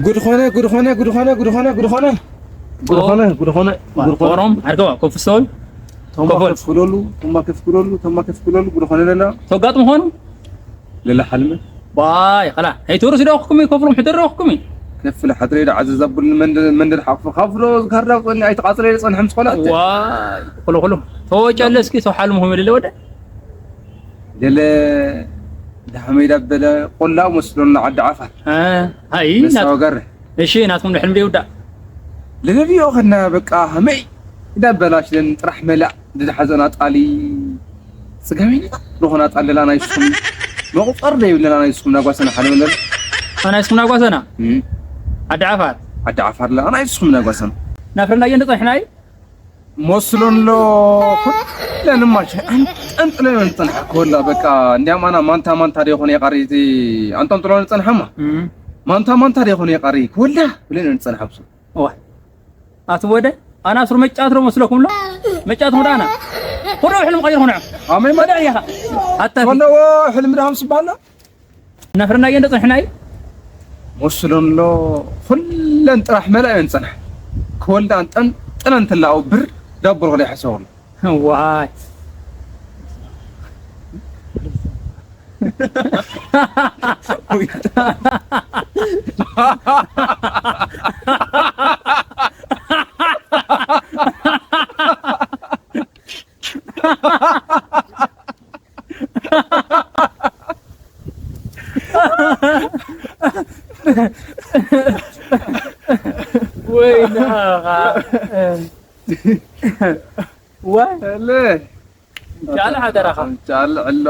ጉድ ኾነ፣ ጉድ ኾነ፣ ጉድ ኾነ፣ ጉድ ኾነ፣ ጉድ ኾነ። ጉድ ኾነ፣ ጉድ ኾነ፣ ጉድ ኾነ። ኦሮም፣ ኣርከባ፣ ኮፍ ሶል። ቶማ ኮፎል። ከፍ ክለሉ፣ ቶማ ከፍ ክለሉ፣ ቶማ ከፍ ክለሉ፣ ጉድ ኾነ ለላ። ተጋጥሞ ኾኑ? ለላ ሓልመ። ዋይ፣ ኸላ። ሄይ፣ ቶርስ ዶ ኣኽኩሚ፣ ኮፍሎም ሕደር ዶ ኣኽኩሚ? ከፍ ለሓድረ ዶ ዓዘዝ ኣቡል መንደ-፣ መንደል ሓፍ፣ ሓፍ ዶ ዝካርዳ ቆኒ ኣይተቃጽለ ጸንሐም ዝኾነ ኣተ። ዋይ፣ ኹሉ፣ ኹሉ። ተወጨለ እስኪ፣ ተው ሓልሙ ኹም ለለ ወደ። ደለ ዳመይ ዳበለ ቆላ መስሎና ዓዲ ዓፋር። እ፣ ሃይ፣ መሳወ ናት-፣ ጋር። እሺ፣ ናትኩም ድሕን ደይውዳ። ለለልዮ ኸና በቃ ሃመይ ዳበላሽ ለን ጥራሕ መላእ ድድሓዘና ጣሊ። ስጋሚና ዝኾና ጣል ለላ ናይ ስኹም መቑጸር ደይብለና ናይ ስኹም ናጓሰና ሓደ መለል። ኣናይ ስኹም ናጓሰና? እም። ዓዲ ዓፋር? ዓዲ ዓፋር ለላ ናይ ስኹም ናጓሰና። ናፍረና እየ እንደጸንሕናይ? መስሎን ሎ ኩለን ማሽ ኣንጠንጥለን እንጸንሓ ክወላ በቃ እንዲያም ኣና ማንታ ማንታ ዶ ይኾነ የቃሪ እቲ ኣንጠንጥሎ እንጸንሓማ እም። ማንታ ማንታ ዶ ይኾነ የቃሪ ክወላ ብለን እንጸንሓ ብሱ። እዋ። ኣቲ ወደ ኣና ሱር መጫት ዶ መስለኩም ሎ መጫት ሆዳና። ሆዶ ሕልም ቀይር ሆነ። ኣመይ ወደ እያ። ኣታ ወንዶ ሕልም ዳም ስባላ እናፍረናዮ እንዶ ጸንሕናዮ። መስሎን ሎ ኩለን ጥራሕ መላእን ጸንሐ። ክወልዳ እንጠን ጥነን ትላው ብር ዳቦ ርኾ ይሕሰቡ። ዋይ። ወይ ናኻ። ወይ። ለ። ቻለ ሓደራኻ። ቻለ ዕሎ።